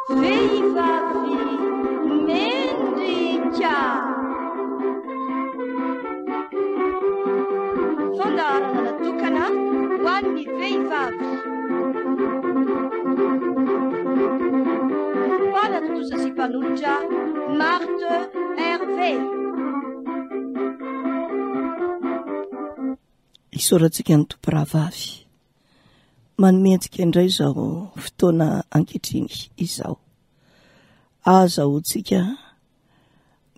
Vehivavy mendrika. Fandaharana natokana ho an'ny vehivavy. Mpanatontosa sy mpanolotra Marthe Hervé. Isaorantsika ny Tompo rahavavy manome antsika indray izao fotoana ankehitriny izao. Ahazahoantsika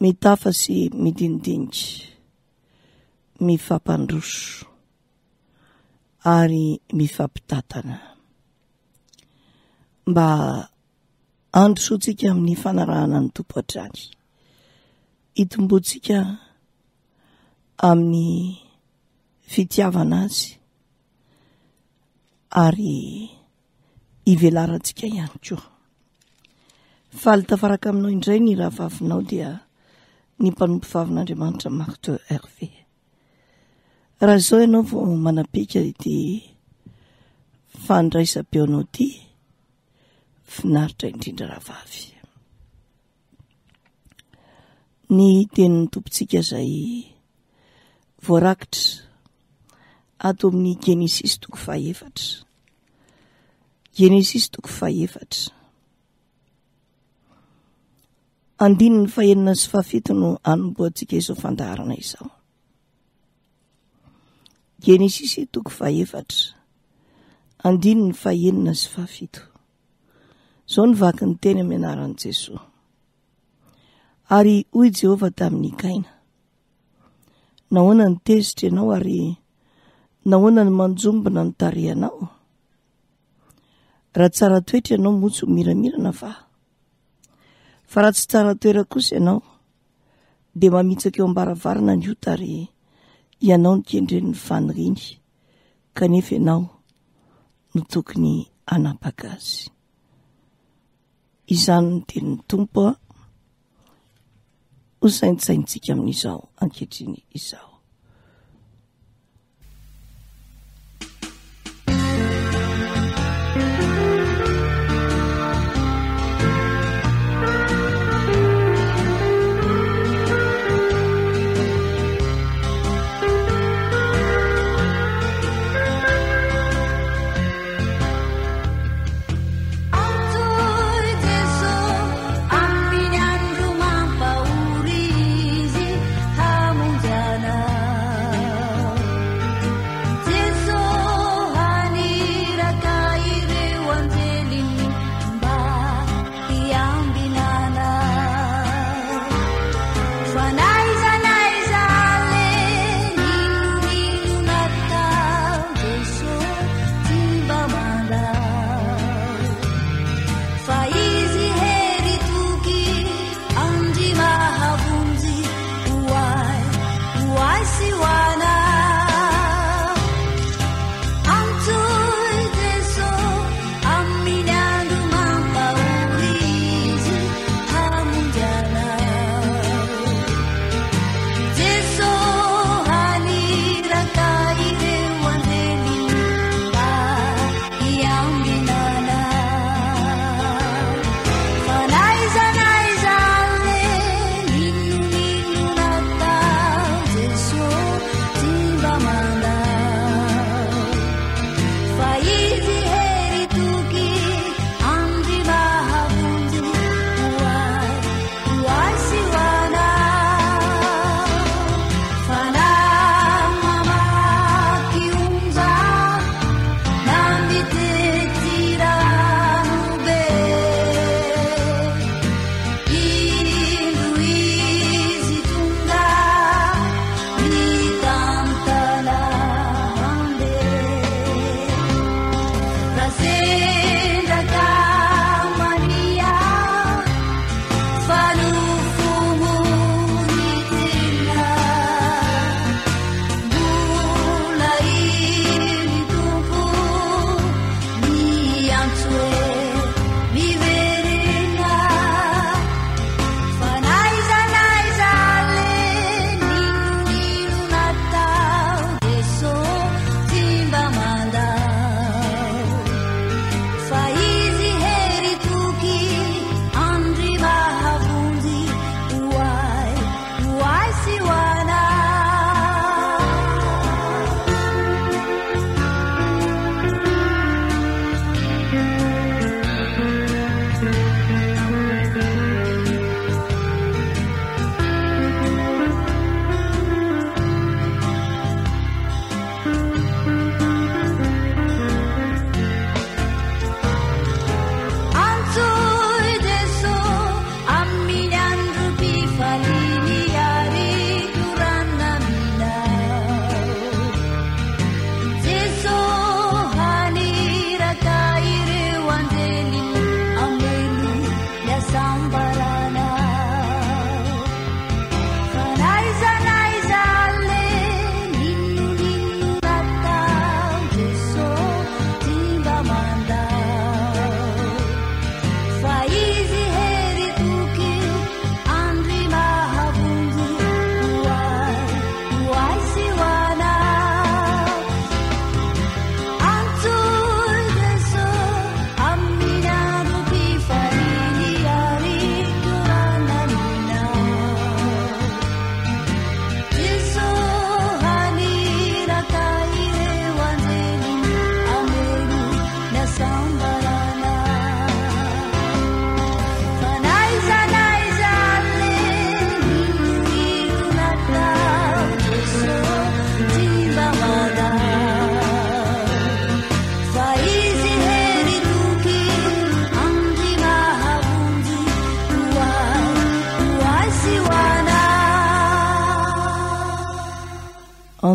mitafa sy midinidinika, mifampandroso ary mifampitantana mba handrosoantsika amin'ny fanarahana ny Tompo hatrany. Hitomboantsika amin'ny fitiavana azy ary ivelarantsika ihany koa. Faly tafaraka aminao indray ny rahavavinao dia ny mpanompovavin'Andriamanitra Marthe Hervé. Raha izao ianao vao manapika ity fandraisam-peonao ity, finaritra indrindra rahavavy. Ny tenin'ny Tompontsika izay voarakitra ato amin'ny Genesisy toko fahefatra. Genesisy toko fahefatra. Andininy fahenina sy fahafito no anombohantsika izao fandaharana izao. Genesisy toko fahefatra. Andininy fahenina sy fahafito. Izao no vaky ny teny amin'ny anaran'i Jesoa. Ary hoy Jehovah tamin'i Kaina, Nahoana no tezitra ianao ary nahoana no manjombona ny tarehinao? Raha tsara toetra ianao moa tsy ho miramirana va? Fa raha tsy tsara toera kosa ianao, dia mamitsaka eo am-baravarana ny ota ary ianao no kendren'ny faniriany, kanefa ianao no tokony hanapaka azy. Izany no tenin'ny Tompo ho saintsaintsika amin'izao ankehitriny izao.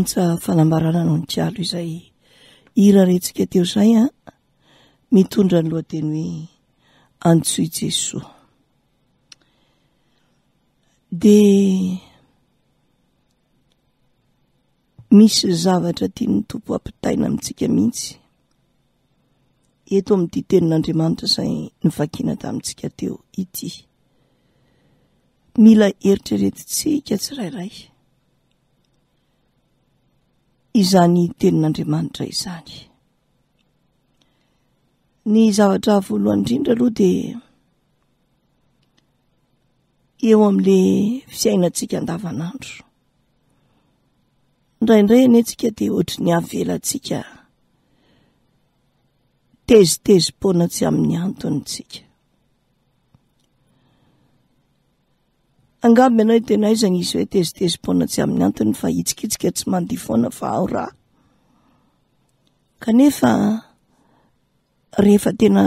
Antsa fanambarana no nikalo izay hira rentsika teo izay an, mitondra ny lohateny hoe Antsoy Jesoa. Dia misy zavatra tian'ny Tompo ampitaina amintsika mihitsy eto amin'ity tenin'Andriamanitra izay novakiana tamintsika teo ity. Mila eritreretintsika tsirairay izany tenin'Andriamanitra izany. Ny zavatra voalohany indrindra aloha dia eo amin'le fiainantsika andavanandro. Indraindray anie tsika dia ohatry ny avelantsika tezitezi-poana tsy amin'ny antony tsika. Angamba ianao hiteny aiza ny hisy hoe tezitezi-poana tsy amin'ny antony fa hitsikitsika tsy mandihy foana fa ao raha. Kanefa rehefa tena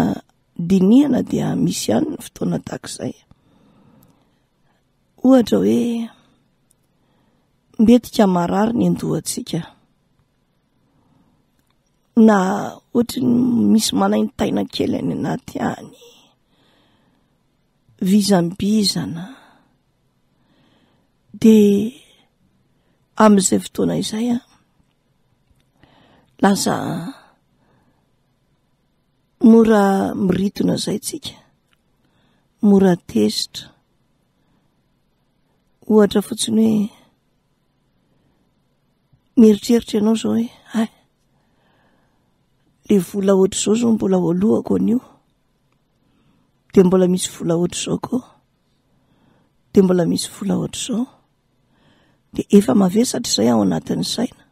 dinihana dia misy ihany ny fotoana tahak'izay. Ohatra hoe mbetika marary ny andohantsika na ohatry ny misy manaintaina kely any anaty any. vizambizana de amin'izay fotoana izay a lasa mora miritona zay tsika mora tezitra ohatra fotsiny hoe mieritreritra ianao zao hoe hay le vola ohatr'izao zao mbola ho alohako anio Dia mbola misy vola ohatr'izao koa. Dia mbola misy vola ohatr'izao. Dia efa mavesatra izay ao anatin'ny saina.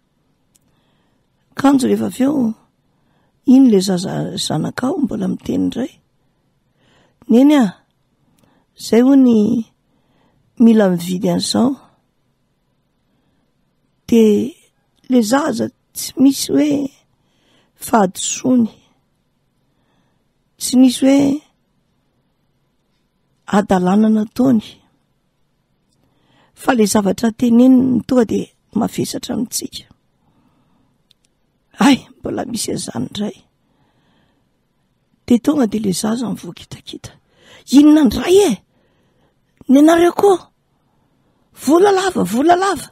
Kanjo rehefa avy eo, iny le zaza zanakao mbola miteny indray. Neny ah, zay hono mila mividy an'izao. Dia le zaza tsy misy hoe fahadisoany. Tsy nisy hoe hadalana nataony fa le zavatra teneniny tonga de mavesatra amintsika. Hay, mbola misy an'izany indray. De tonga de le zaza mivoakitakita. Inona indray e? Ny anareo koa? Vola lava, vola lava.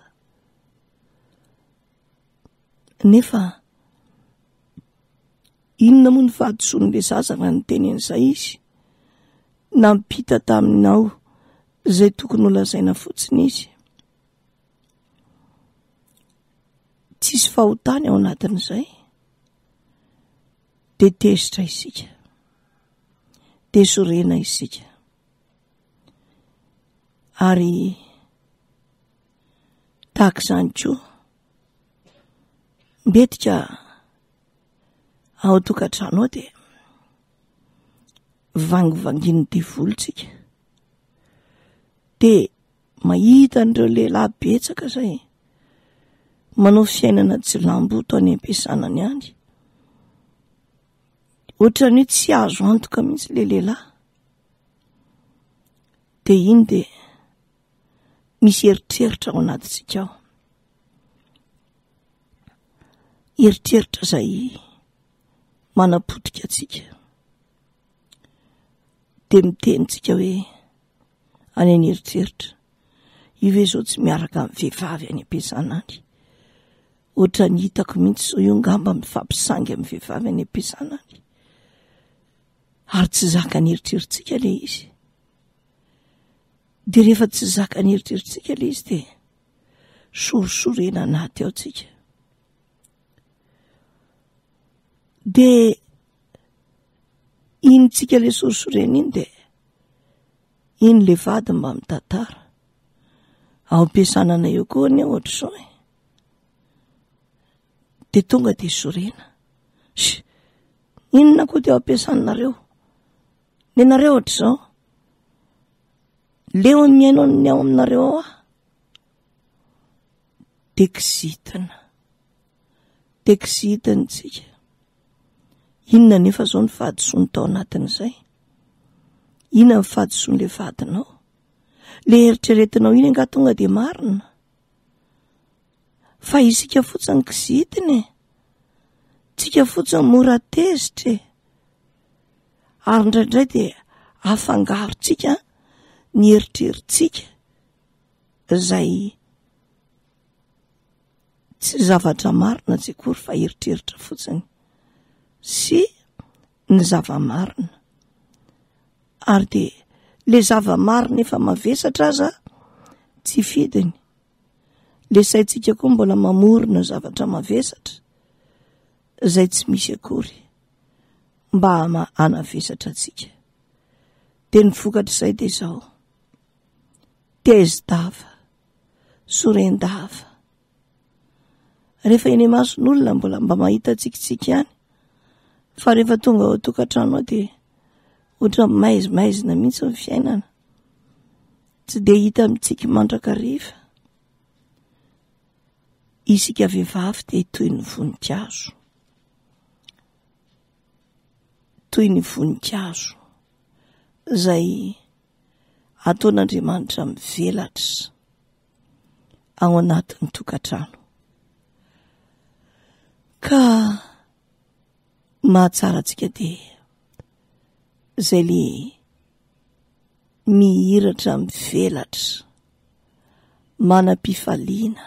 Nefa Inona moa ny fahadisoan'ilay zaza raha niteny an'izay izy? Nampita taminao izay tokony holazaina fotsiny izy. Tsisy fahotany ao anatin'izay. Dia tezitra isika. Dia sorena isika. Ary tahaka izany koa, mbetika Ao an-tokantrano ao dia vangivangin'ny devoly tsika. Dia mahita an'ireo lehilahy betsaka izay manao fiainana tsy lamboto any am-piasanany any. Ohatran'ny hoe tsy azo antoka mihitsy ilay lehilahy. Dia iny dia misy eritreritra ao anatintsika ao. Eritreritra izay manapotika antsika. Dia miteny tsika hoe any an'eritreritra, io ve izao tsy miaraka amin'ny vehivavy any am-piasana any? Ohatran'ny hitako mihitsy izao io ngamba mifampisangy amin'ny vehivavy any am-piasana any. Ary tsy zakan'ny eritreritsika ilay izy. Dia rehefa tsy zakan'ny eritreritsika ilay izy dia sorisorena anaty ao tsika. Dia iny tsika le sorisorena iny dia iny le vady mba mitantara. Ao am-piasanana eo koa anie ohatr'izao e. Dia tonga dia sorena. Sy inona koa dia ao am-piasanareo? Nenareo ohatr'izao. Leo ny mihaino ny ao aminareo ao aho. Dia kizitina. Dia kizitina tsika. Inona nefa zao ny fahadisoany tao anatin'izay? Inona ny fahadisoan'ilay vadinao? Le eritreretinao iny angaha tonga dia marina? Fa isika fotsiny kizitina e! Tsika fotsiny mora tezitra e! Ary indraindray dia afangarontsika ny eritreritsika izay tsy zavatra marina tsy akory fa eritreritra fotsiny sy ny zava-marina. Ary dia le zava-marina efa mavesatra aza tsy fidiny. Le saintsika koa mbola mamorona zavatra mavesatra izay tsy misy akory mba hanavesatra antsika. Dia ny vokatr'izay dia izao, tezi-dava, soren-dava. Rehefa eny imason'olona mbola mba mahita tsikitsiky ihany, fa rehefa tonga ao an-tokantrano ao dia ohatran'ny maizimaizina mihitsy ny fiainana. Tsy dia hita mitsiky mandrakariva. Isika vehivavy dia toy ny voninkazo. Toy ny voninkazo izay ataon'Andriamanitra mivelatra ao anatin'ny tokantrano. Ka mahatsara antsika dia izay le mihiratra mivelatra, manam-pifaliana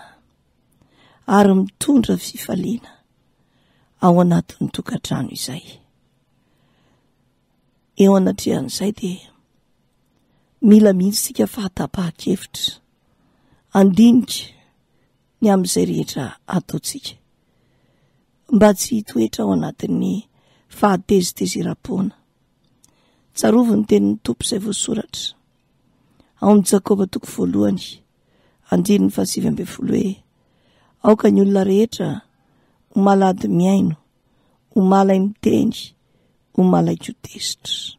ary mitondra fifaliana ao anatin'ny tokantrano izay. Eo anatrehan'izay dia mila mihitsy isika fahatapahan-kevitra handinika ny amin'izay rehetra ataontsika mba tsy hitoetra ao anatin'ny fahatezitezeram-poana. Tsarovy ny tenin'ny Tompo izay voasoratra ao amin'i Jakoba toko voalohany andininy fahasivy ambin'ny folo hoe aoka ny olona rehetra ho malady mihaino, ho malay miteny, ho malaiko tezitra.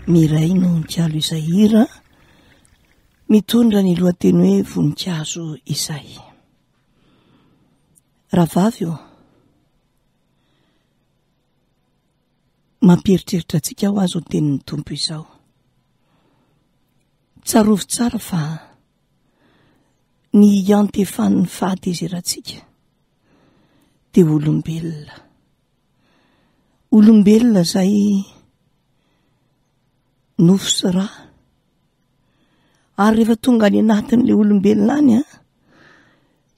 Mireille no nikalo izay hira mitondra ny lohateny hoe Voninkazo izay. Rahavavy ô, mampieritreritra antsika ho azo ny tenin'ny Tompo izao. Tsarovy tsara fa ny hiantefan'ny fahatezerantsika dia olombelona. Olombelona izay nofo sy rà. Ary rehefa tonga any anatin'le olombelona any an,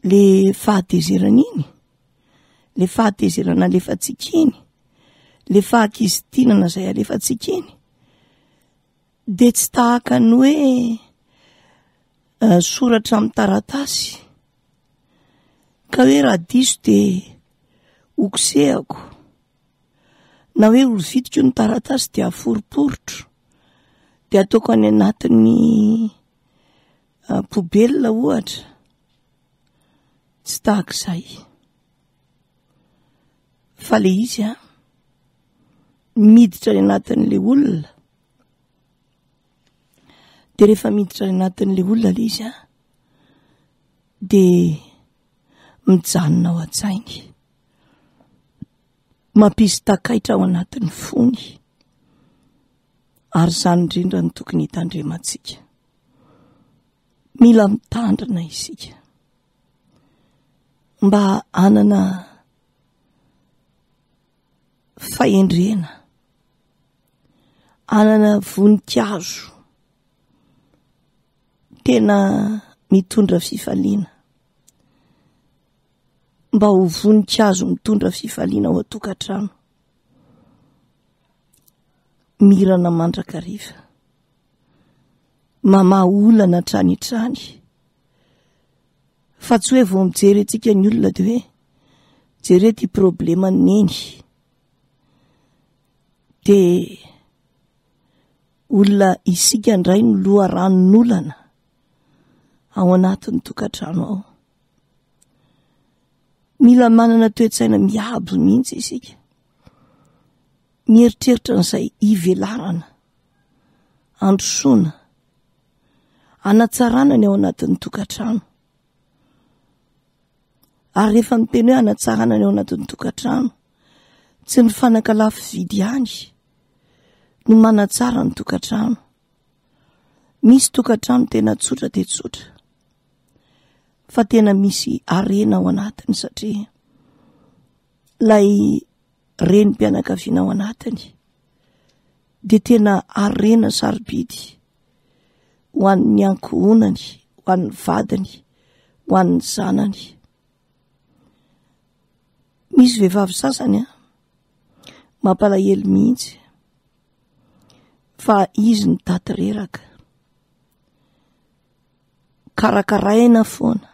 le fahatezerana iny, le fahatezerana alefantsika iny, le fahakizitinana izay alefantsika iny, dia tsy tahaka ny hoe eh, soratra amin'ny taratasy ka hoe raha diso dia hokosehako na hoe horovitiko ny taratasy dia aforoporotro dia ataoko any anatin'ny eh, poubelle ohatra tsy tahaka izay fa le izy a miditra any anatin'le olona de rehefa miditra any anatin'le olona le izy a de mijanona ao an-tsainy mampisy takaitra ao anatin'ny fony ary izany indrindra no tokony hitandremantsika mila mitandrina isika mba hanana fahendrena, hanana voninkazo tena mitondra fifaliana, mba ho voninkazo mitondra fifaliana ao an-tokantrano, mirana mandrakariva, mamaha olana hatrany hatrany. Fa tsy hoe vao mijery antsika ny olona de hoe jereo ty probleman'i neny. De olona isika indray no loharanon'olana ao anatin'ny tokantrano ao. Mila manana toe-tsaina miabo mihitsy isika. Mieritreritra an'izay hivelarana, handrosoana. Hanatsarana ny ao anatin'ny tokantrano. Ary rehefa miteny hoe hanatsarana ny ao anatin'ny tokantrano, tsy ny fanaka lafo vidy ihany no manatsara ny tokantrano. Misy tokantrano tena tsotra dia tsotra, fa tena misy harena ao anatiny satria ilay renim-pianakaviana ao anatiny dia tena harena sarobidy ho an'ny ankohonany, ho an'ny vadiny, ho an'ny zanany. Misy vehivavy sasany an, mampalahelo mihitsy fa izy no daty reraka, karakaraina foana,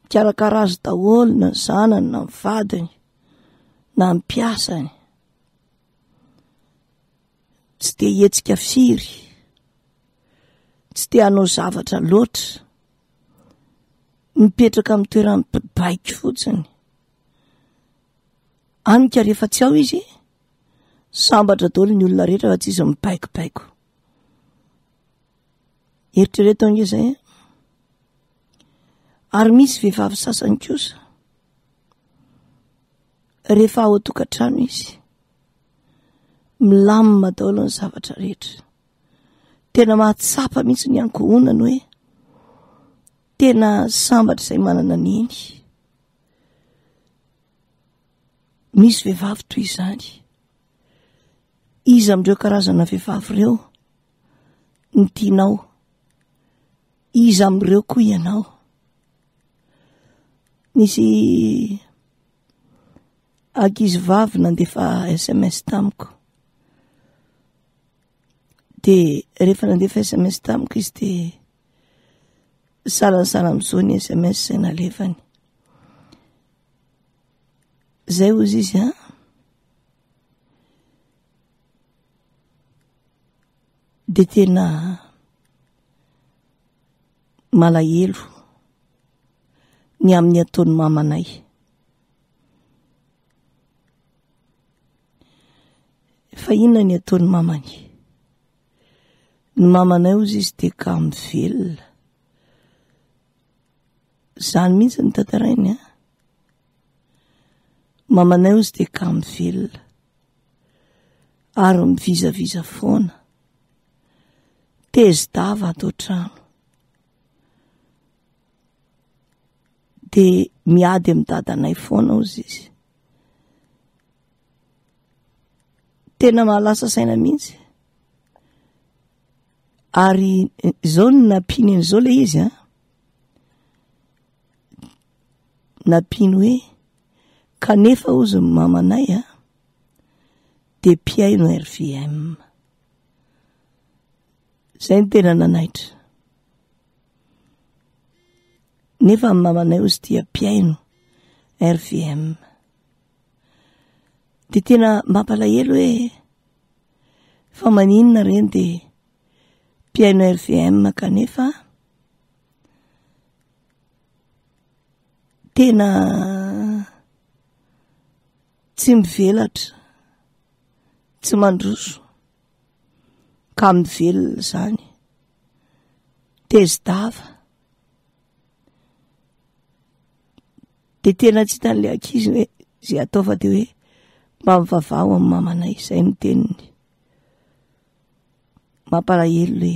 mikarakara azy daholo na ny zanany na ny vadiny na ny mpiasany. Tsy te hihetsika firy, tsy te hanao zavatra loatra, mipetraka amin'ny toeran'ny mpibaiko fotsiny. Any ka rehefa tsy ao izy, sambatra daholo ny olona rehetra fa tsy izy mibaikobaiko. Eritrereto ange izay e. Ary misy vehivavy sasany kosa, rehefa ao an-tokantrano izy, Milamina daholo ny zavatra rehetra. Tena mahatsapa mihitsy ny ankohonany hoe tena sambatra izay manana neny. Misy vehivavy toy izany. Iza amin'ireo karazana vehivavy ireo no tianao? Iza amin'ireo koa ianao? Nisy Ankizy vavy nandefa sms tamiko. De rehefa nandefa sms tamiko izy de salasala am'izao ny sms izay nalefany. Zay hozy izy an. De tena malahelo ny amin'ny ataon'ny mamanay. Fa inona ny ataon'ny mamany? Ny mamanay hozy izy dia kamo velona. Zany mihitsy ny tantarainy a. Mamanay hozy dia kamo velona. Ary mivizaviza foana. Tezi-dava ato an-trano. Dia miady amin'ny dadanay foana hozy izy. Tena mahalasa saina mihitsy. Ary izao no nampiany an'izao le izy an. Nampiany hoe kanefa hozy ny mamanay an, de mpihaino RVM. Zay no tena nanaitra. Nefa ny mamanay hozy dia mpihaino RVM. Dia tena mampalahelo hoe fa maninona ireny dia mpihaino RVM kanefa tena tsy mivelatra, tsy mandroso ka mivelona izany. Tezi-dava. De tena tsy hitan'le ankizy hoe zay atao fa de hoe mba mivavaha ho amin'ny mamanay, zay no teniny. Mampalahelo le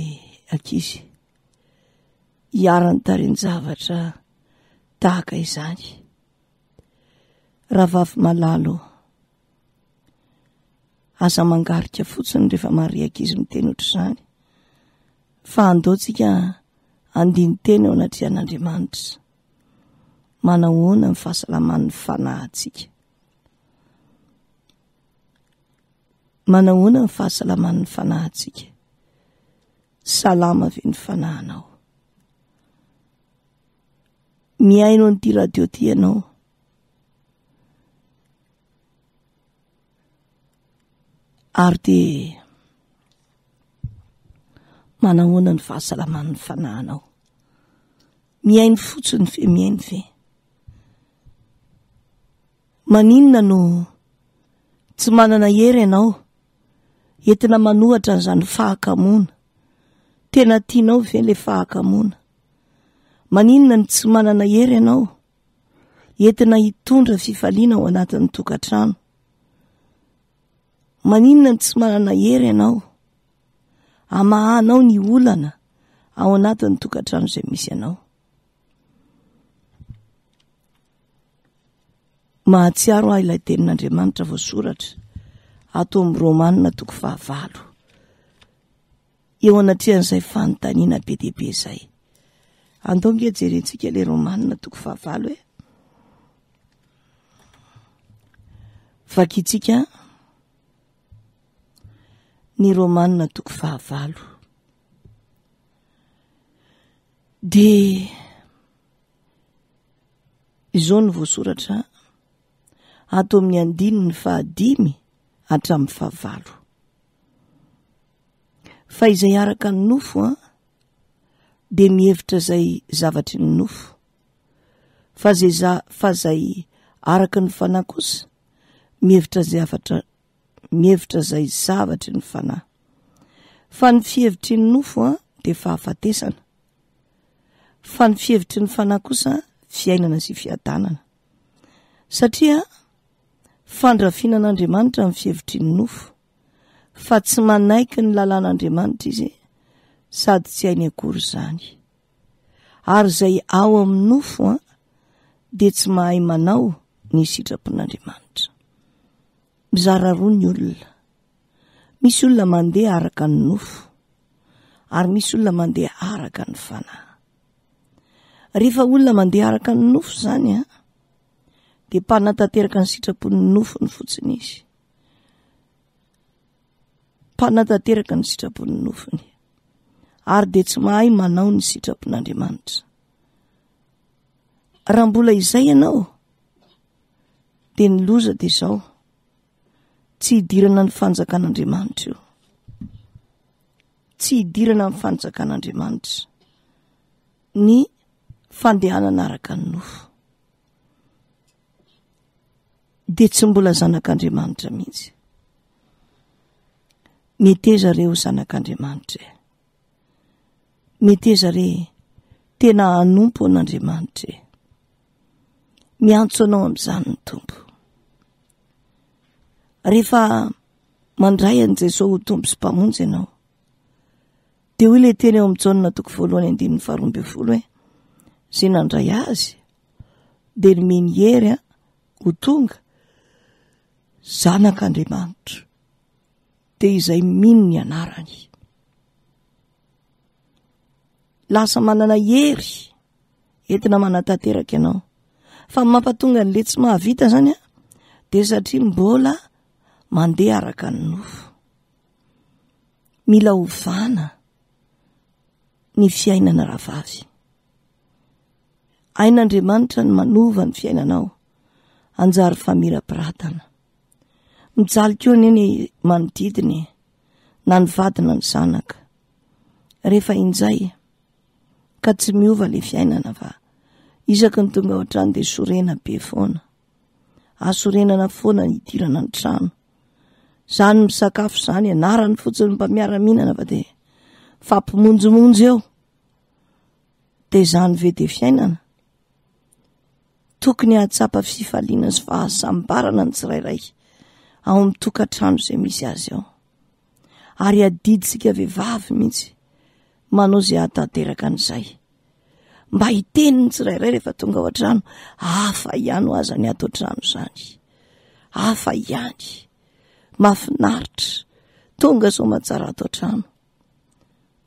ankizy iharan'ny tarehin-javatra tahaka izany. Rahavavy malala ô, aza mangarika fotsiny rehefa mahare ankizy miteny ohatr'izany fa andao tsika handini-tena eo anatrehan'Andriamanitra. Manahoana ny fahasalaman'ny fanahintsika? Manahoana ny fahasalaman'ny fanahintsika? Salama ve ny fanahinao? Mihaino an'ity radio ity ianao. Ary dia manahoana ny fahasalaman'ny fanahinao? Mihaino fotsiny ve mihaino ve? Maninona no tsy manana hery ianao entina manohatra an'izany fahakamoana? Tena tianao ve le fahakamoana? Maninona no tsy manana hery ianao entina hitondra fifaliana ao anatin'ny tokantrano? Maninona no tsy manana hery ianao amahanao ny olana ao anatin'ny tokantrano izay misy anao? Mahatsiaro ahy ilay tenin'Andriamanitra voasoratra ato amin'ny Romana toko fahavalo. Eo anatrehan'izay fanontaniana be dia be izay. Andao nge jerentsika ilay Romana toko fahavalo e. Vakintsika ny Romana toko fahavalo. Dia izao no voasoratra ato amin'ny andininy fahadimy hatramin'ny fahavalo. Fa izay araka ny nofo an, dia mihevitra izay zavatry ny nofo. Fa zay za fa zay araka ny fanahy kosa mihevitra izay zavatra mihevitra izay zavatry ny fanahy. Fa ny fihevitry ny nofo an dia fahafatesana. Fa ny fihevitry ny fanahy kosa fiainana sy fiadanana. Satria fandrafiana an'Andriamanitra ny fihevitry ny nofo, fa tsy manaiky ny lalàn'Andriamanitra izy sady tsy hainy akory izany. Ary izay ao amin'ny nofo an, dia tsy mahay manao ny sitrapon'Andriamanitra. Mizara roa ny olona. Misy olona mandeha araka ny nofo, ary misy olona mandeha araka ny fanahy. Rehefa olona mandeha araka ny nofo izany an, dia mpanatanteraka ny sitrapon'ny nofony fotsiny izy. Mpanatanteraka ny sitrapon'ny nofony. Ary dia tsy mahay manao ny sitrapon'Andriamanitra. Raha mbola izay ianao, dia ny loza dia izao. Tsy hidirana ny fanjakan'Andriamanitra io. Tsy hidirana ny fanjakan'Andriamanitra. Ny fandehanana araka ny nofo. Dia tsy mbola zanak'Andriamanitra mihitsy. Meteza re ho zanak'Andriamanitra e. Meteza re tena hanompo an'Andriamanitra e. Miantso anao amin'izany ny Tompo. Rehefa mandray an'i Jesosy ho Tompo sy Mpamonjy ianao, dia hoy ilay teny eo amin'i Jaona toko voalohany andininy faharoa ambin'ny folo hoe, izay nandray azy dia nomeny hery ho tonga zanak'Andriamanitra. dia izay mino ny anarany. Lasa manana hery entina manatanteraka ianao. Fa ny mampatonga an'le tsy mahavita zany a, dia satria mbola mandeha araka ny nofo. Mila ovana ny fiainana rahavavy. Hain'Andriamanitra ny manova ny fiainanao hanjary famirapiratana. Mijaly koa anie ny manodidina e, na ny vady na ny zanaka. Rehefa injay ka tsy miova le fiainana fa isaky ny tonga ao an-trano dia sorena be foana. Hasorenana foana ny hidirana ny trano. Zany misakafo zany anarany fotsiny mba miara-mihinana fa dia fampimonjimonjy eo. Dia zany ve dia fiainana? Tokony hahatsapa fifaliana sy fahasambarana ny tsirairay ao amin'ny tokantrano izay misy azy ao. Ary adidintsika vehivavy mihitsy manao izay hahatanteraka an'izay. Mba hiteny ny tsirairay rehefa tonga ao an-trano, hafa ihany ho aza ny ato an-trano izany. Hafa ihany. Mahafinaritra. Tonga soamantsara ato an-trano.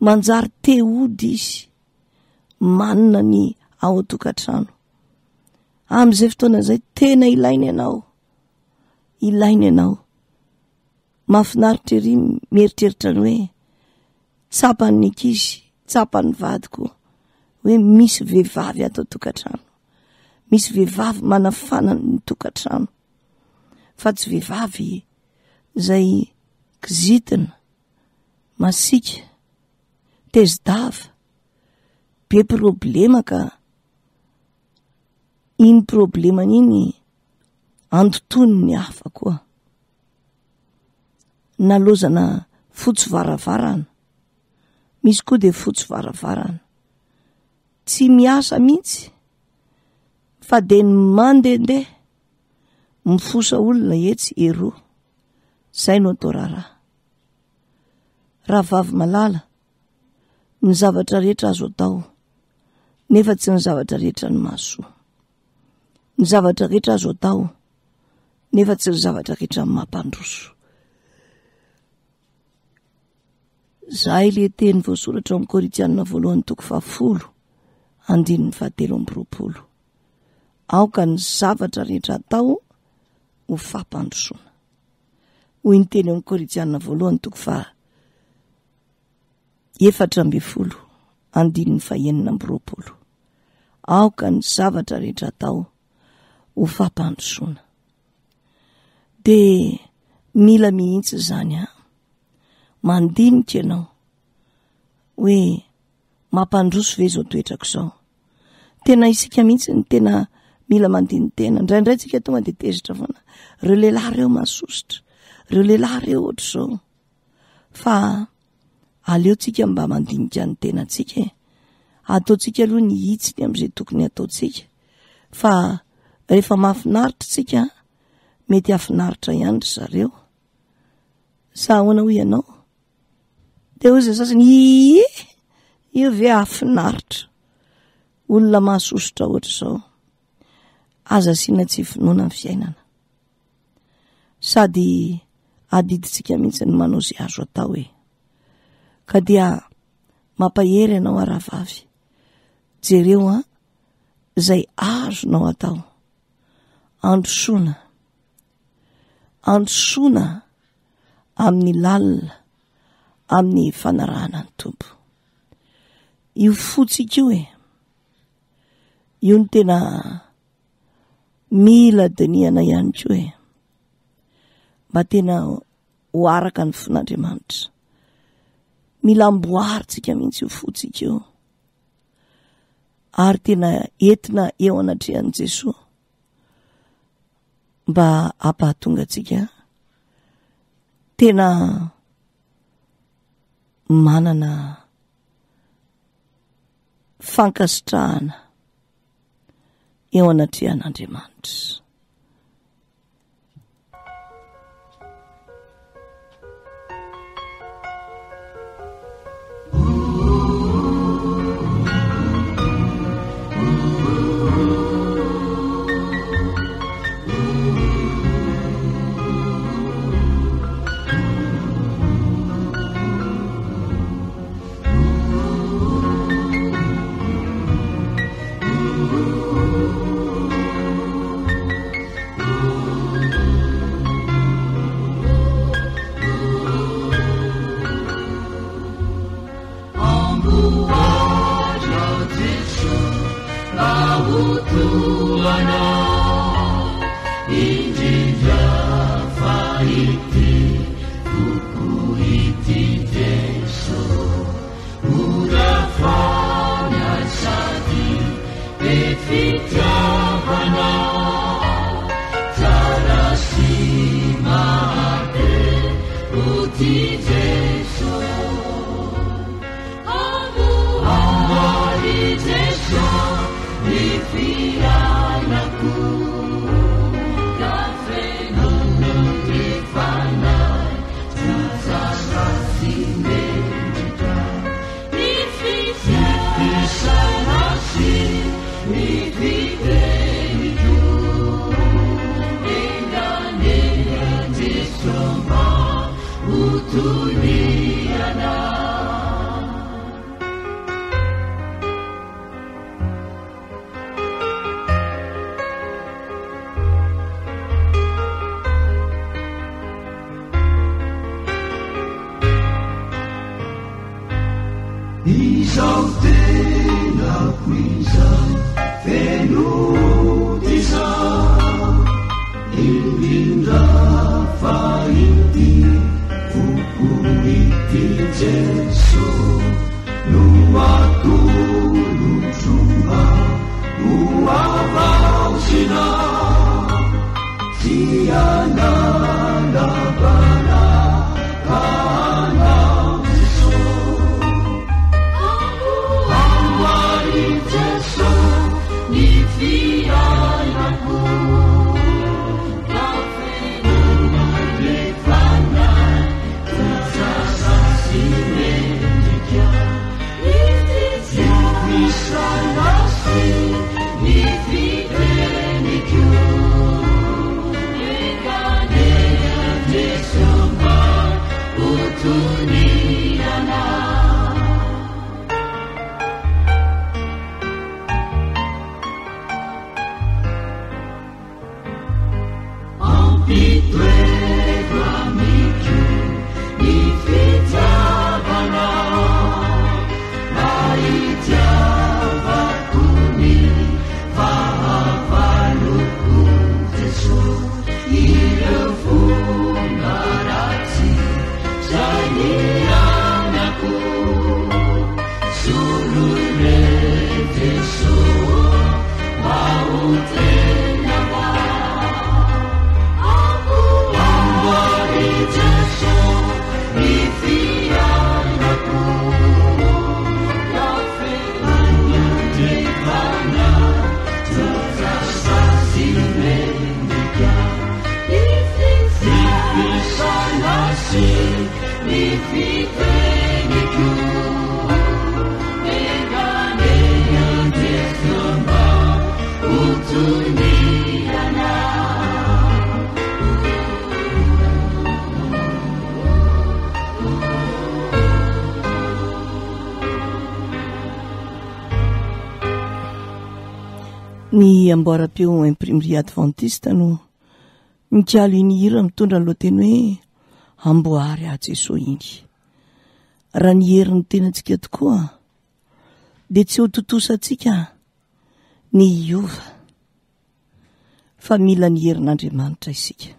Manjary te hody izy. Manina ny ao an-tokantrano. Amin'izay fotoana izay tena ilaina ianao. Ilaina ianao. Mahafinaritra ery mieritreritra ny hoe tsapan'ny ankizy, tsapan'ny vadiko hoe misy vehivavy ato an-tokantrano. Misy vehivavy manafana ny tokantrano. Fa tsy vehivavy izay kizitina, masiaka, tezi-dava, be problema ka iny problemany iny andotoany ny hafa koa. Nalozana fotsy varavarana, misy koa dia fotsy varavarana, tsy miasa mihitsy fa dia ny mandehandeha mifosa olona etsy eroa, zay no atao raharaha. Rahavavy malala, ny zavatra rehetra azo atao, nefa tsy ny zavatra rehetra no mahasoa. Ny zavatra rehetra azo atao, nefa tsy ny zavatra rehetra no mampandroso. Zay le teny voasoratra ao amin'ny Korintianina voalohany toko fahafolo, andininy fahatelo amby roapolo. Aoka ny zavatra rehetra atao ho fampandrosoana. Hoy ny teny ao amin'ny Korintianina voalohany toko faha 14 andininy fahenina amby roapolo. Aoka ny zavatra rehetra atao ho fampandrosoana. Dia mila mihitsy izany an. Mandinika ianao hoe mampandroso ve izao toetrako izao? Tena isika mihitsy ny tena mila mandini-tena. Indraindray tsika tonga dia tezitra foana. Ireo lehilahy ireo mahasosotra. Ireo lehilahy ireo ohatr'izao. Fa aleontsika mba mandinika ny tenantsika e. Ataontsika aloha ny hitsiny amin'izay tokony hataontsika. Fa rehefa mahafinaritra tsika, mety hahafinaritra ihany ry zareo. Sa ahoana hoy ianao? Dia hoy izay sasany, ie, io ve hahafinaritra. Olona mahasosotra ohatr'izao. Aza asiana tsy finoana ny fiainana. Sady adidintsika mihitsy ny manao izay azo atao e. Ka dia mampahery anao aho rahavavy. Jereo an, izay azonao atao. Androsoana. Androsoana amin'ny lalina, amin'ny fanarahana ny Tompo. Io fotsika io e, io no tena Mila dinihana ihany koa e. Mba tena ho araka ny fon'Andriamanitra. Mila amboarintsika mihitsy io fontsika io. Ary tena entina eo anatrehan'i Jesoa mba hampahatonga antsika tena. manana fankasitrahana eo anatrehan'Andriamanitra. Izao tenako izay feno tisa indrindra fa ity foko ity Jeso no atolotro mba ho havaozina tsy hanala-baraka anao Jeso Amboary Jeso ny fiainako ka feno ny fanahy tsara sy mendrika ny fisaina sy ny fiteniko enga Jeso mba ho toniana. Ampitoevo amiko ny fitiavana mba hitiavako ny fahavaloko Jeso ireo fomba ratsy zay nianako soloy re Jeso mba ho tena Amboary Jeso ny fiainako ka feno ny fanahy tsara sy mendrika ny fisaina sy ny fiteniko enga anie Jeso mba ho toniana. Ny amboaram-peo Imprimerie Adventiste no mikalo iny hira mitondra ny lohateny hoe Amboary aho Jesoa iny. Raha ny herin'ny tenantsika tokoa dia tsy ho tontosantsika ny hiova fa mila ny herin'Andriamanitra isika.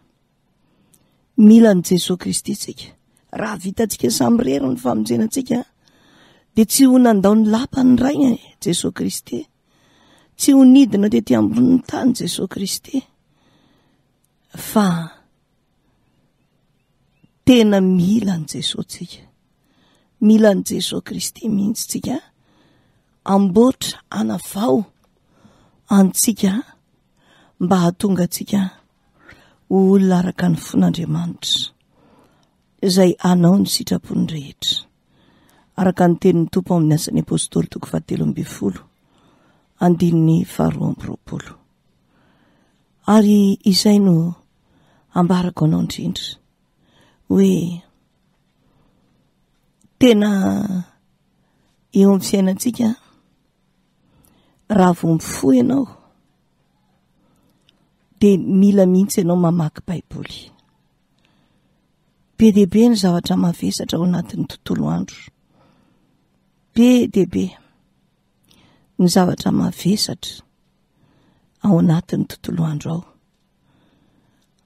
Mila an'i Jesoa Kristy isika. Raha vitantsika samirery ny famonjena antsika dia tsy ho nandao ny lapan'ny Rainy Jesoa Kristy. Tsy ho nidina tety ambonin'ny tany Jesoa Kristy. Fa tena mila an'i Jesoa tsika. Mila an'i Jesoa Kristy mihitsy tsika amboatra anavao antsika mba hahatonga antsika ho olona araka ny fon'Andriamanitra izay hanao ny sitrapony rehetra. Araka ny tenin'ny Tompo ao amin'ny Asan'ny Apostoly toko fahatelo ambin'ny folo andininy faharoa amby roapolo. Ary izay no ambarako anao indrindra hoe tena eo amin'ny fiainantsika raha vao mifoha ianao dia mila mihitsy ianao mamaky Baiboly. Be dia be ny zavatra mavesatra ao anatin'ny tontolo andro. Be dia be ny zavatra mavesatra ao anatin'ny tontolo andro ao.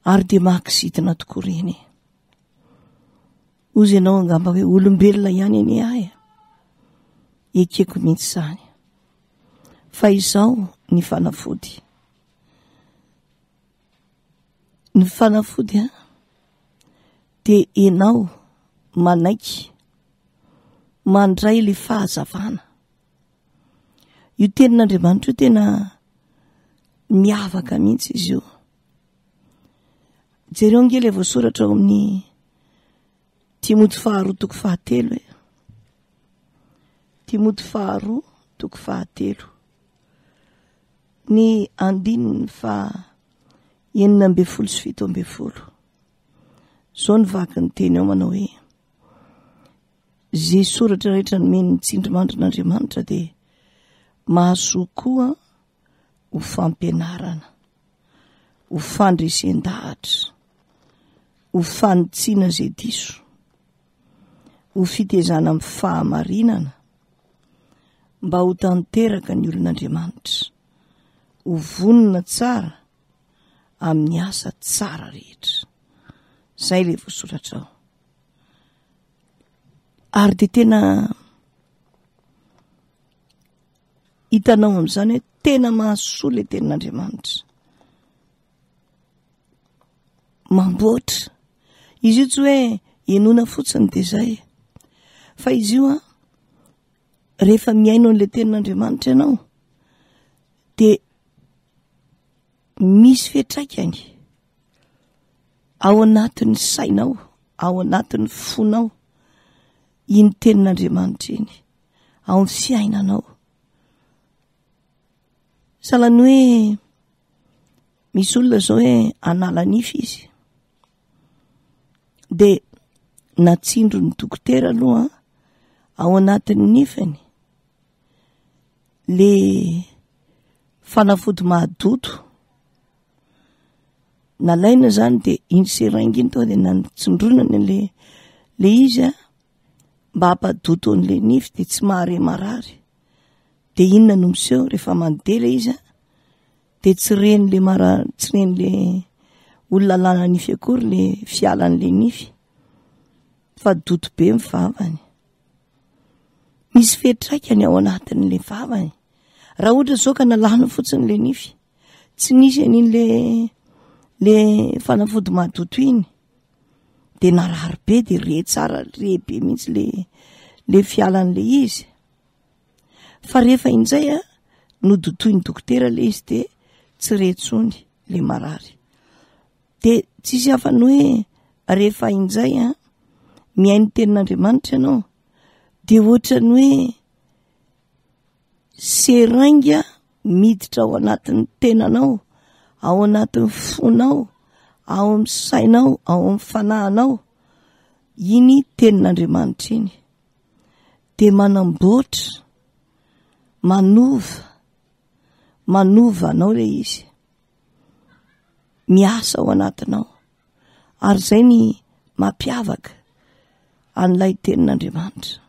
Ary dia mahakizitina tokoa ireny e. Hozy ianao angamba hoe olombelona ihany anie ahy e. Ekeko mihitsy izany. Fa izao ny fanafody. Ny fanafody a, dia ianao manaiky mandray ilay fahazavana. Io tenin'Andriamanitra io tena miavaka mihitsy izy io. Jereo ange ilay voasoratra ao amin'ny Timoty faharoa toko fahatelo e. Timoty faharoa toko fahatelo. Ny andininy faha 16 sy 17. Izao ny vaky ny teny ao manao hoe Ze soratra rehetra nomen'ny tsindrimandrin'Andriamanitra dia mahasoa koa ho fampianarana, ho fandresen-dahatra, ho fanitsiana izay diso, ho fitezana amin'ny fahamarinana, mba ho tanteraka ny olon'Andriamanitra, ho vonona tsara amin'ny asa tsara rehetra. Izay ilay voasoratra ao. Ary dia tena hitanao amin'izany hoe tena mahasoa ilay tenin'Andriamanitra. Mamboatra. Izy io tsy hoe henoina fotsiny dia izay. Fa izy io an, rehefa mihaino an'ilay tenin'Andriamanitra ianao, dia misy fiantraikany ao anatin'ny sainao, ao anatin'ny fonao, iny tenin'Andriamanitra iny, ao amin'ny fiainanao. Sahala ny hoe misy olona zao hoe hanala nify izy, dia natsindron'ny dokotera aloha ao anatin'ny nifiny le fanafody mahadoto. Nalaina zany de iny seringue iny tonga de nantsindronany an'le le izy a, mba hampadoto an'le nify de tsy mahare marary. De inona no miseho rehefa mandeha le izy a, de tsy ren'le mara- tsy ren'le olona alana nify akory le fialan'le nify fa doto be ny vavany. Misy fiantraikany ao anatin'le vavany. Raha ohatra zao ka nalana fotsiny le nify, tsy nisy an'iny le le fanafody mahadoto iny, de narary be de re tsara re be mihitsy le le fialan'le izy. Fa rehefa injay a, nodotoin'ny dokotera le izy de tsy re intsony le marary. De tsisy hafa ny hoe rehefa injay a, mihaino tenin'Andriamanitra ianao, de ohatran'ny hoe seringue miditra ao anatin'ny tenanao, ao anatin'ny fonao, ao amin'ny sainao, ao amin'ny fanahinao, iny tenin'Andriamanitra iny. De manamboatra, manova, manova anao le izy. Miasa ao anatinao. Ary izay ny mampiavaka an'ilay tenin'Andriamanitra.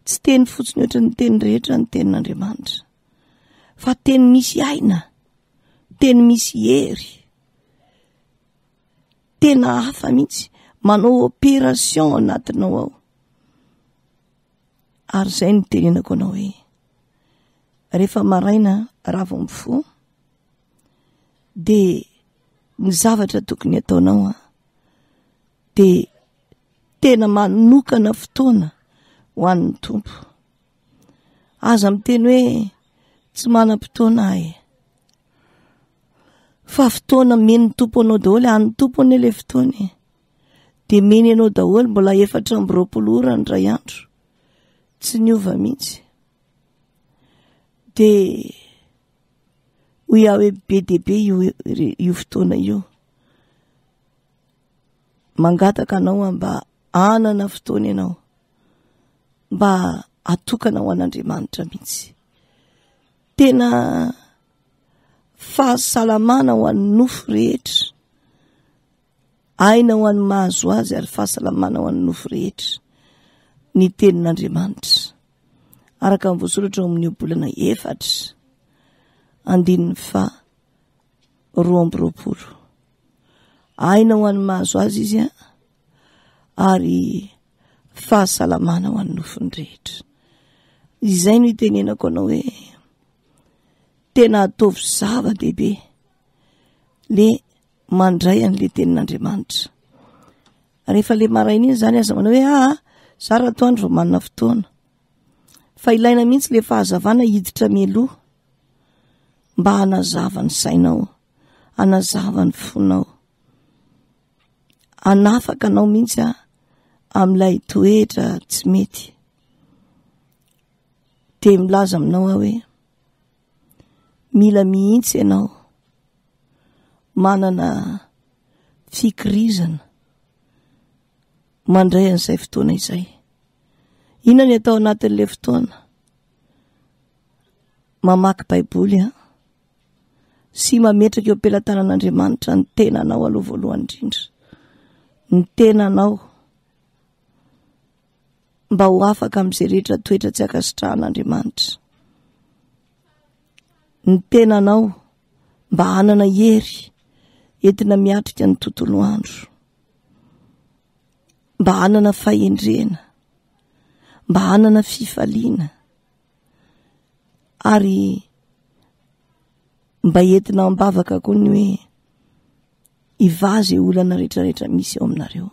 Tsy teny fotsiny ohatry ny teny rehetra ny tenin'Andriamanitra, fa teny misy aina, teny misy hery, tena hafa mihitsy, manao opération anatinao ao. Ary izay no tenenako anao hoe, rehefa maraina raha vao mifoha, dia ny zavatra tokony ataonao an, dia tena manokana fotoana. ho an'ny Tompo. Aza miteny hoe tsy manam-potoana aho e. Fa fotoana omen'ny Tompo anao daholo, an'ny Tompo anie ilay fotoana e. Dia omeny anao daholo, mbola 24 ora ny iray andro. Tsy niova mihitsy. Dia hoy aho hoe be dia be io, io fotoana io. Mangataka anao aho mba hanana fotoana ianao. Mba hatokana ho an'Andriamanitra mihitsy. Tena fahasalamana ho an'ny nofo rehetra. Aina ho an'ny mahazo azy ary fahasalamana ho an'ny nofo rehetra ny tenin'Andriamanitra. Araka ny voasoratra ao amin'ny ohabolana efatra andininy faha 22. Aina ho an'ny mahazo azy izy a ary fahasalamana ho an'ny nofony rehetra. Izay no itenenako anao hoe tena ataovy zava-dehibe le mandray an'le tenin'Andriamanitra. Rehefa le maraina iny zany aza manao hoe aa ah, za raha atoandro vao manana fotoana. Fa ilaina mihitsy le fahazavana hiditra mialoha mba hanazava ny sainao, hanazava ny fonao. Hanafaka anao mihitsy a amin'ilay toetra tsy mety. Dia milaza aminao aho hoe mila mihitsy ianao manana fikirizana mandray an'izay fotoana izay. Inona ny atao anatin'ilay fotoana? Mamaky Baiboly an. Sy mametraka eo am-pelatanan'Andriamanitra ny tenanao aloha voalohany indrindra. Ny tenanao mba ho afaka amin'izay rehetra toetra tsy ankasitrahan'Andriamanitra. Ny tenanao mba hanana hery entina miatrika ny tontolo andro. Mba hanana fahendrena, mba hanana fifaliana ary mba entina am-bavaka koa ny hoe hivaha izay olana rehetrarehetra misy eo aminareo.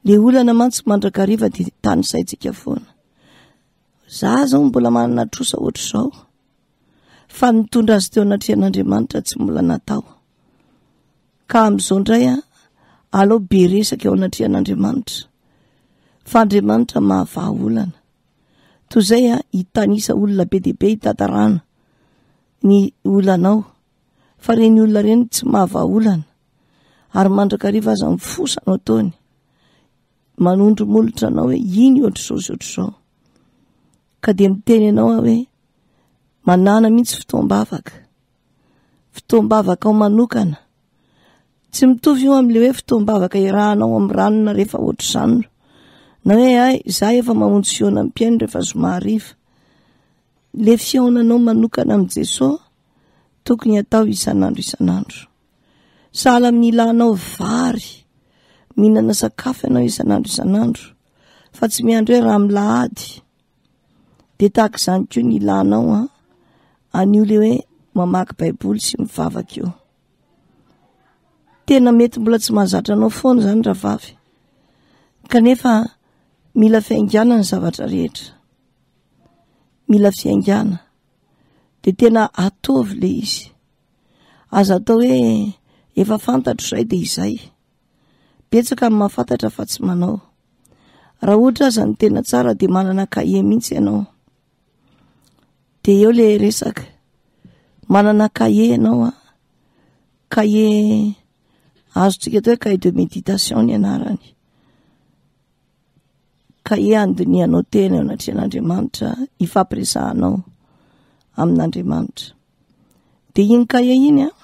Le olana mantsy mandrakariva dia tanisaintsika foana. Za zao mbola manana trosa ohatr'izao fa nitondra azy teo anatrehan'Andriamanitra tsy mbola natao. Ka amin'izao indray a, aleo be resaka eo anatrehan'Andriamanitra. Fa Andriamanitra mahavaha olana. Toy izay a, hitanisa olona be dia be hitantarana ny olanao. Fa ireny olona ireny tsy mahavaha olana. Ary mandrakariva aza mifosa no ataony. Manondro molotra anao hoe iny ohatr'izao sy ohatr'izao. Ka dia miteny anao aho hoe manana mihitsy fotoam-bavaka. Fotoam-bavakao manokana. Tsy mitovy io amin'ilay hoe fotoam-bavaka iarahanao amin'ny ranona rehefa ohatr'izany. Na hoe hay, za efa mamonjy fihaonan'ny mpihaino rehefa zoma hariva. Le fihaonanao manokana amin'i Jesoa tokony atao isan'andro isan'andro. Sahala amin'ny ilanao vary, mihinana sakafo ianao isan'andro isan'andro, fa tsy miandry hoe raha milahady. Dia tahaka izany koa ny ilanao an, an'io le hoe mamaky baiboly sy mivavaka io. Tena mety mbola tsy mahazatra anao foana izany rahavavy. Kanefa mila fiaingàna ny zavatra rehetra. Mila fiaingàna. Dia tena ataovy le izy. Aza atao hoe efa fantatro izay dia izay. Betsaka ny mahafantatra fa tsy manao. Raha ohatra aza ny tena tsara dia manana kahie mihitsy ianao. Dia eo le resaka. Manana kahie ianao an. Kahie azontsika atao hoe kahie de méditation ny anarany. Kahie handinihanao tena eo anatrehan'Andriamanitra, hifampiresahanao amin'Andriamanitra. Dia iny kahie iny an,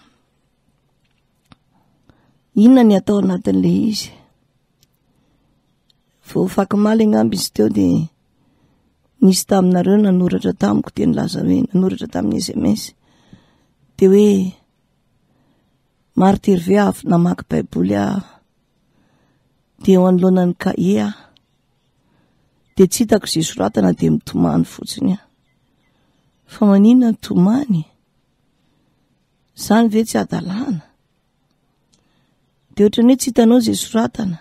inona ny atao anatin'ilay izy? Vao afakomaly angamba izy teo dia nisy taminareo nanoratra tamiko dia nilaza hoe nanoratra tamin'ny SMS dia hoe Marthe Hervé avy namaky baiboly aho dia eo anoloanan'ny kahie aho dia tsy hitako izay soratana dia mitomany fotsiny aho. Fa maninona ny tomany? Izany ve tsy hadalana? Dia ohatran'ny hoe tsy hitanao izay soratana.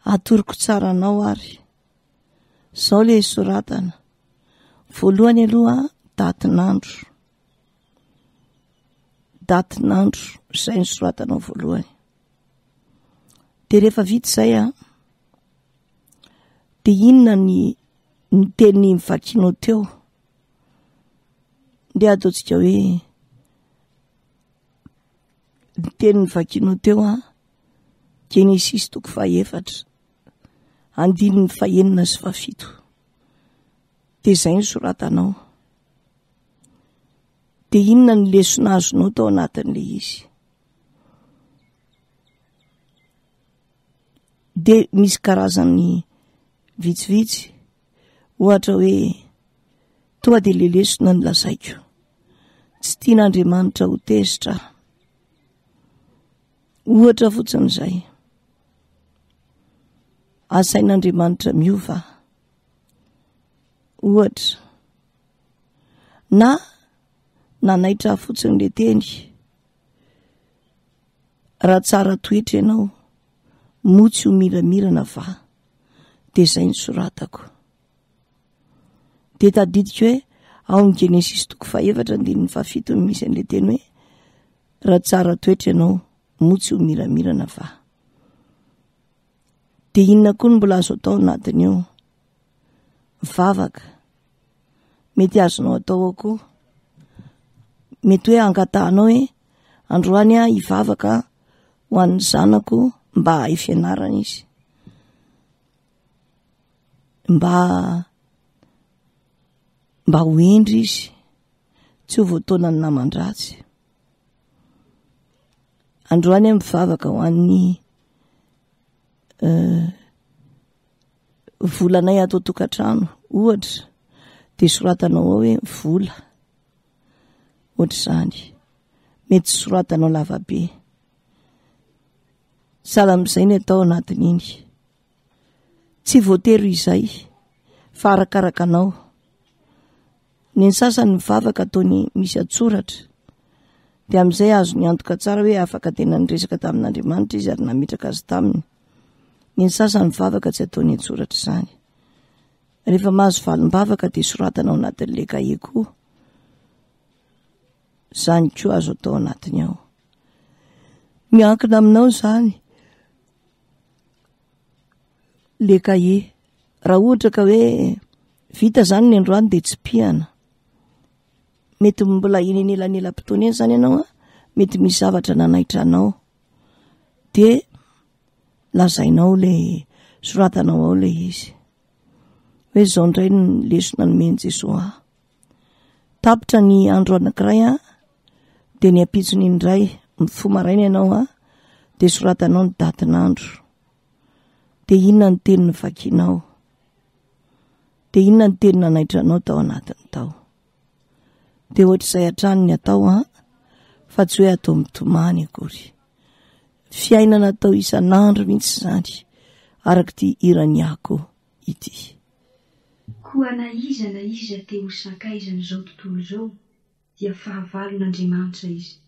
Atoroko tsara anao ary. Zao le soratana. Voalohany aloha datin'andro. Datin'andro izay no soratanao voalohany. De rehefa vita izay an, de inona ny ny teny novakianao teo? Ndeha ataontsika hoe ny teny novakianao teo an, Genesisy toko fahaefatra, andininy fahenina sy fahafito. De izay no soratanao. De inona ny lesona azonao tao anatin'ilay izy? De misy karazany vitsivitsy, ohatra hoe tonga de le lesona no lazaiko, tsy tian'Andriamanitra ho tezitra aho. Ohatra fotsiny izay. Asain'Andriamanitra miova aho. Ohatra. Na nanaitra ahy fotsiny le teny. Raha tsara toetra ianao, moa tsy ho miramirana va? Dia izay no soratako. Dia tadidiko hoe ao amin'ny Genesisy toko fahefatra andininy fahafito no misy an'ilay teny hoe raha tsara toetra ianao, moa tsy ho miramirana va? Dia inona koa no mbola azo atao anatin'io? Mivavaka. Mety azonao atao ao koa. Mety hoe angatahanao hoe androany aho hivavaka ho an'ny zanako mba hahay fianarana izy. Mba mba ho hendry izy, tsy ho voataonan'ny naman-dratsy. Androany aho mivavaka ho an'ny euh, volanay ato an-tokantrano ohatra dia soratanao ao hoe vola ohatr'izany mety soratanao lavabe sahala amin'izay ny atao anatin'iny tsy voatery izay fa arakaraka anao Ny ny sasany mivavaka ataony misy an-tsoratra. Dia amin'izay azony antoka tsara hoe afaka tena niresaka tamin'Andriamanitra izy ary nametraka azy taminy. Ny ny sasany mivavaka tsy ataony an-tsoratra izany. Rehefa mahazo valim-bavaka dia soratana ao anatin'ilay kahie koa. Izany koa azo atao anatiny ao. Miankina aminao izany. Le kahie. Raha ohatra ka hoe vita zany ny androany dia tsipihana. Mety mbola eny anelanelam-potoana eny zany ianao an, mety misy zavatra nanaitra anao. Dia lazainao le soratanao ao le izy. Hoe izao indray ny lesona nomen'i Jesoa ahy. Tapitra ny andro anankiray an, dia ny ampitsony indray, mifoha maraina ianao an, dia soratanao ny datin'andro. Dia inona ny teny novakianao? Dia inona ny teny nanaitra anao tao anatiny tao? Dia ohatr'izay hatrany ny atao an, fa tsy hoe atao mitomany akory. Fiainana atao isan'andro mihitsy izany, araka ity hiran'i Ako ity. Koa na iza na iza te ho sakaizan'izao tontolo izao dia fahavalon'Andriamanitra izy.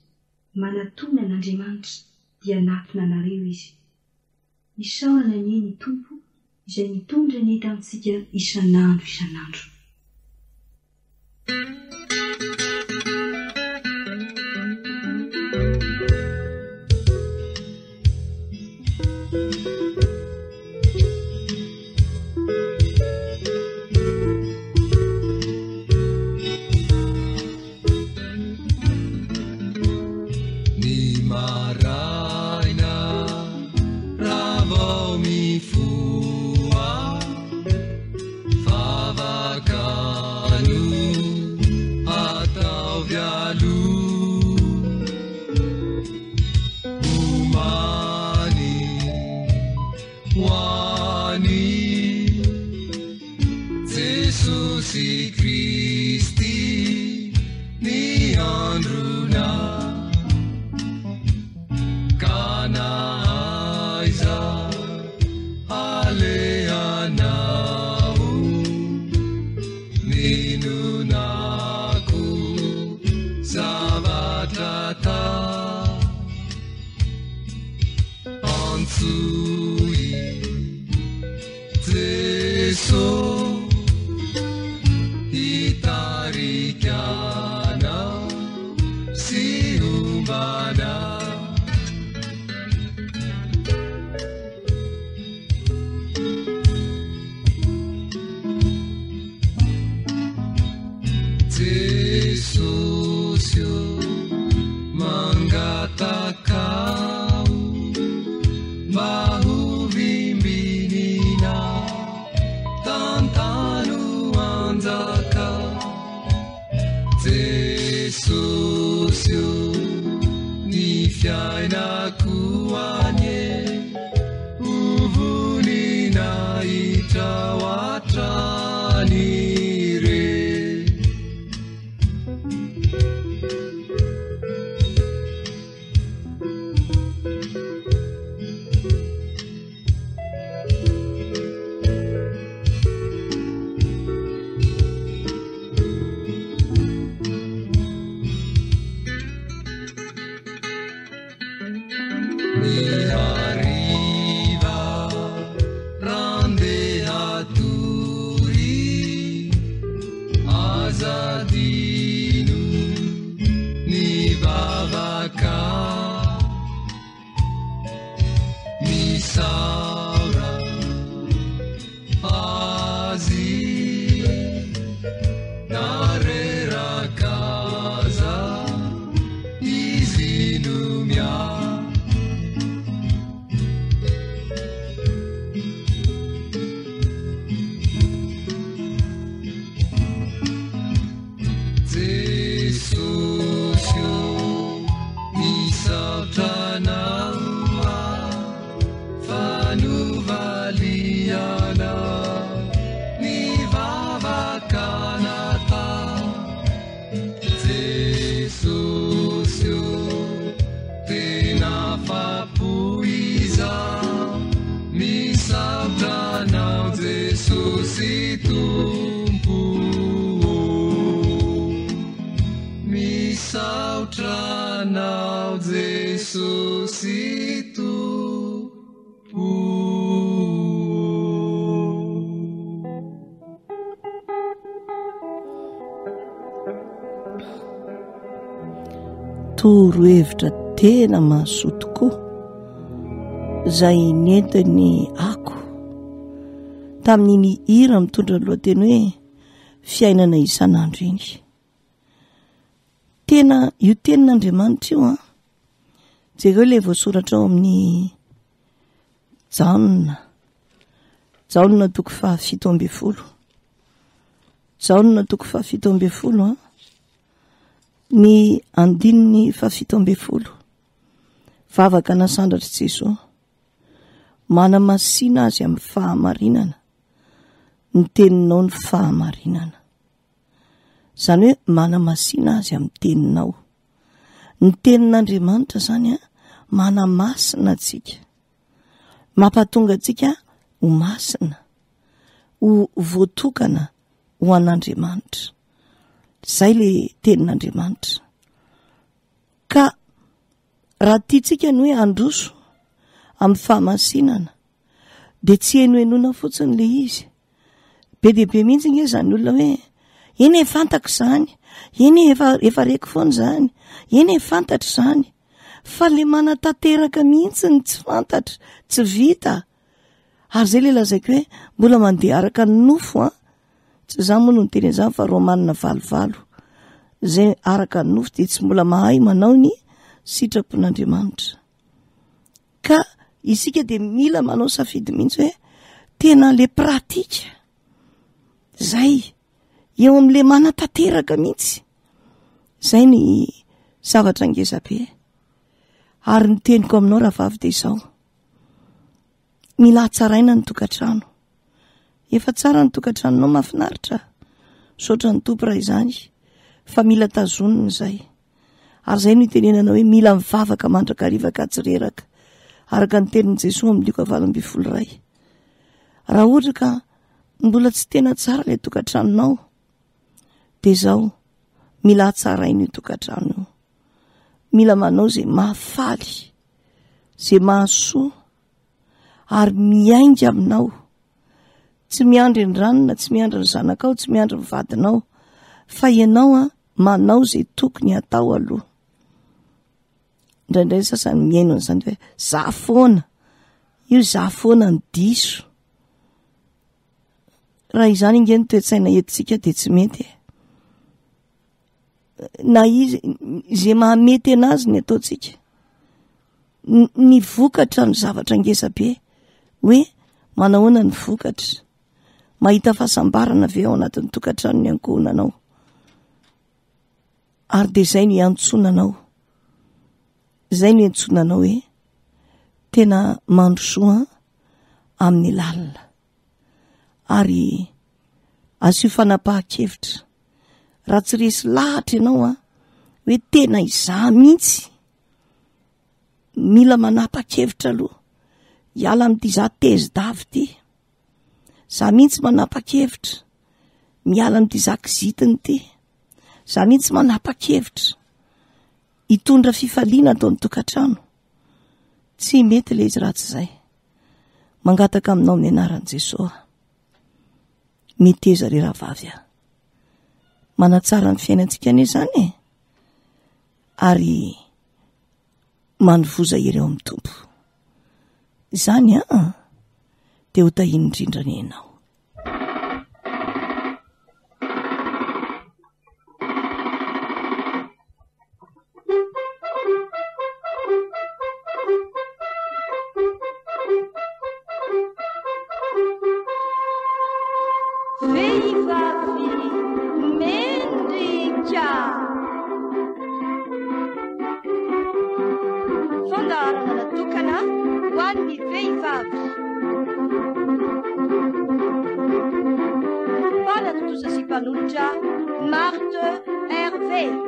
Manatona an'Andriamanitra dia hanatona anareo Izy. Isaorana anie ny Tompo izay mitondra ny entantsika isan'andro isan'andro. Ny maraina raha vao mifoha, vavaka no ataovy aloha. Omany ho an'i Jesosy Kristy ny androna ka na aiza alehanao n'inonako zavatra atao antsoy Jeso. fiainako anie ho voninahitrao hatrany re. Ny hariva randeha hatory, aza adino ny vavaka. Misaora azy na reraka aza izy no miahy. Jesosy ô, misaotra Anao aho fa novalianao ny vavaka natao. Jesosy ô, tena afa-po izaho, misaotra Anao Jesosy Tompo ô. Misaotra Anao Jesosy Tompo ô. Torohevitra tena mahasoa tokoa izay nentin'ny ako tamin'iny hira mitondra ny lohateny hoe fiainana isan'andro iny. Tena io tenin'Andriamanitra io an, jereo ilay voasoratra ao amin'ny Jaona, Jaona toko fahafito ambin'ny folo, Jaona toko fahafito ambin'ny folo an, ny andininy fahafito ambin'ny folo, vavaka nasandratr'i Jesoa, manamasina azy amin'ny fahamarinana, ny teninao ny fahamarinana. Izany hoe manamasina azy amin'ny teninao. Ny tenin'Andriamanitra izany an, manamasina antsika. Mampatonga antsika ho masina, ho voatokana ho an'Andriamanitra. Izay le tenin'Andriamanitra. Ka raha tiantsika ny hoe handroso amin'ny fahamasinana, dia tsy henohenoina fotsiny le izy. Be dia be mihitsy nge izany olona hoe eny e fantako izany, eny e efa efa reko foana izany, eny e fantatro izany. Fa le manatanteraka mihitsy ny tsy fantatra, tsy vita. Ary izay le lazaiko hoe mbola mandeha araka ny nofo an. Tsy izaho moa no niteny an'izany fa Romana 8:8. Izay araka ny nofo dia tsy mbola mahay manao ny sitrapon'Andriamanitra. Ka isika dia mila manao safidy mihitsy hoe tena le pratique zay eo amin'le manatanteraka mihitsy. Zay ny zavatra ngeza be. Ary ny teniko aminao rahavavy dia izao. Mila hatsaraina ny tokantrano. Efa tsara ny tokantranonao, mahafinaritra. Misaotra ny Tompo raha izany, fa mila tazonina izay. Ary izay no itenenana hoe mila mivavaka mandrakariva ka tsy reraka, araka ny tenin'i Jesoa amin'ny Lioka 18 iray. Raha ohatra ka mbola tsy tena tsara ilay tokantranonao, dia izao, mila hatsaraina io tokantrano io. Mila manao izay mahafaly, izay mahasoa, ary miainga aminao. Tsy miandry ny ranona, tsy miandry ny zanakao, tsy miandry ny vadinao, fa ianao an, manao izay tokony hatao aloha. Indraindray ny sasany mihaino an'izany hoe za foana, io za foana ny diso. Raha izany ange ny toe-tsaina entintsika dia tsy mety e. Na izy, izay mahamety anazy ny ataontsika. Ny vokatra ny zavatra ngeza be hoe manahoana ny vokatra. Mahita fahasambarana ve ao anatin'ny tokantrano ny ankohonanao? Ary dia izay no iantsoana anao. Izay no iantsoana anao hoe tena mandrosoa amin'ny lalina. Ary asio fanapahan-kevitra. Raha tsy resy lahatra ianao an, hoe tena izaho mihitsy, mila manapa-kevitra aloha, hiala amin'ity izaho tezi-dava ity. Za mihitsy manapa-kevitra, miala amin'ity izaho kizitina ity. Za mihitsy manapa-kevitra. Hitondra fifaliana ato an-tokantrano. Tsy mety ilay izy raha tsy izay. Mangataka aminao amin'ny anaran'i Jesoa. Meteza ry rahavavy a. Manatsara ny fiainantsika anie izany e. Ary manovoza ireo amin'ny Tompo. Izany an, dia ho tahiany indrindra anie ianao. Vehivavy mendrika. Fandaharana natokana ho an'ny vehivavy. Mpanatontosa sy mpanolotra Marthe Hervé.